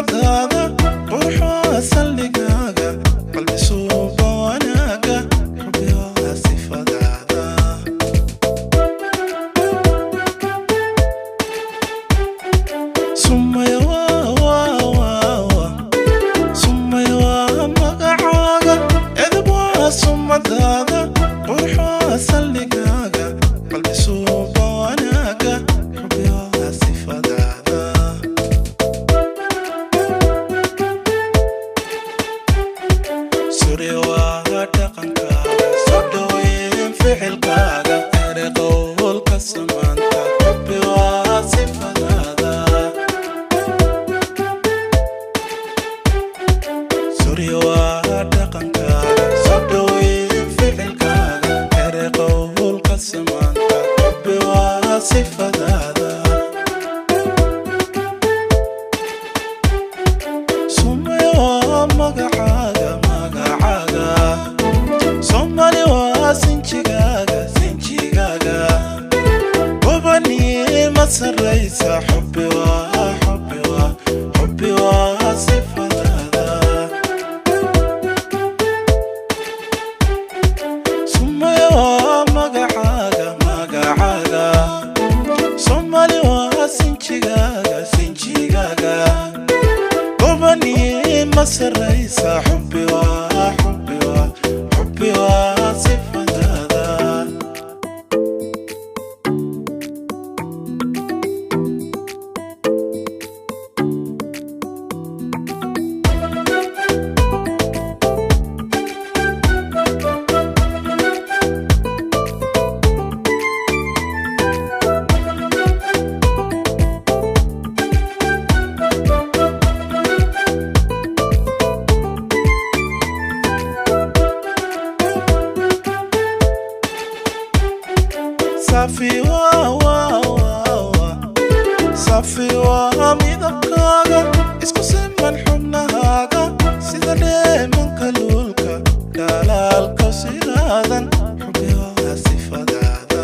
Sumadaada qurxo saldhigaaga, qalbi suuba wanaaga, xubbi waa sifadaada. Sumaya waa waa waa waa, sumaya waa magacaaga, edeb waa sumadaada, qurxo saldhigaaga, qalbi suuba wanaaga, xubbi waa sifadaada. Suri waa dhaqankaaga, soo dhaweyn ficilkaaga, ere qowlka samaanta, xubbi waa sifadaada. Suri waa dhaqankaaga, soo dhaweyn ficilkaaga, ere qowlka samaanta, xubbi waa sifadaada. Sumaya waa magacaaga, magacaaga, Soomaali waa sinjigaaga, sinjigaaga, gobanima sarraysa, xubbi waa, xubbi waa, xubbi waa sifadaada. Sumaya waa magacaaga, magacaaga, Soomaali waa sinjigaaga, sinjigaaga, gobanima sarraysa, xubbi waa, xubbi waa, xubbi waa sifadaada. Safi waa waa waa waa, safi waa midabkaaga, isku siman xubnahaaga, sida dheemanka luulka, dhalaalka siraadan, xubbi waa sifadaada.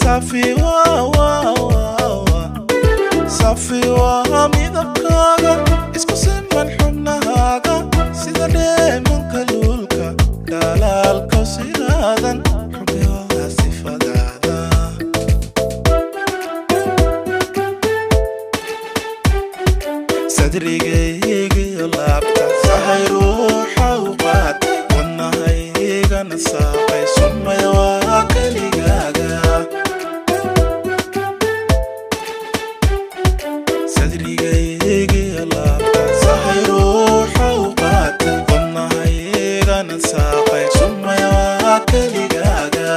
Safi waa waa waa waa, safi waa midabkaaga, isku siman xubnahaaga, sida dheemanka luulka, dhalaalka siraadan, xubbi waa sifadaada. Sadrigaygiyo laabta sahay ruuxa u qaatay, wadnahaygana saaqay, sumaya waa keligaaga. Sadrigaygiyo laabta sahay ruuxa u qaatay, wadnahaygana saaqay, sumaya waa keligaaga.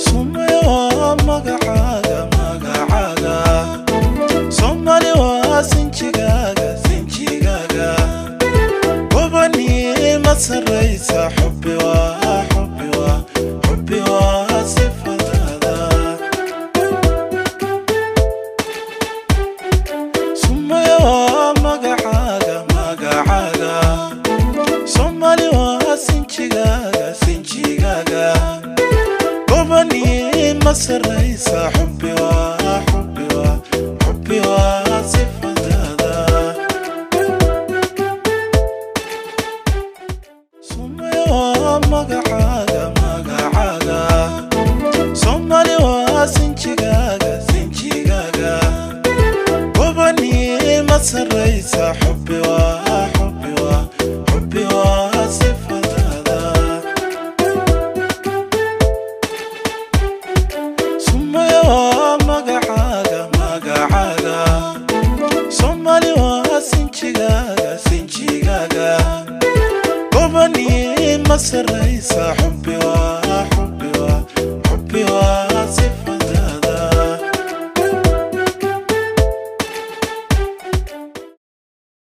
Sumaya waa magacaaga, magacaaga, Soomaali waa sinjigaaga, sinjigaaga, gobanima sarraysa, xubbi waa, xubbi waa, xubbi waa sifadaada. Sumaya waa magacaaga, magacaaga, Soomaali waa sinjigaaga, sinjigaaga, gobanima sarraysa, xubbi waa, xubbi waa, xubbi waa sifadaada. Sumaya waa magacaaga, magacaaga, Soomaali waa sinjigaaga, sinjigaaga, gobanima sarraysa, xubbi waa, xubbi waa, xubbi waa sifadaada. Sumaya waa magacaaga, magacaaga, Soomaali waa sinjigaaga, sinjigaaga, gobanima sarraysa, xubbi waa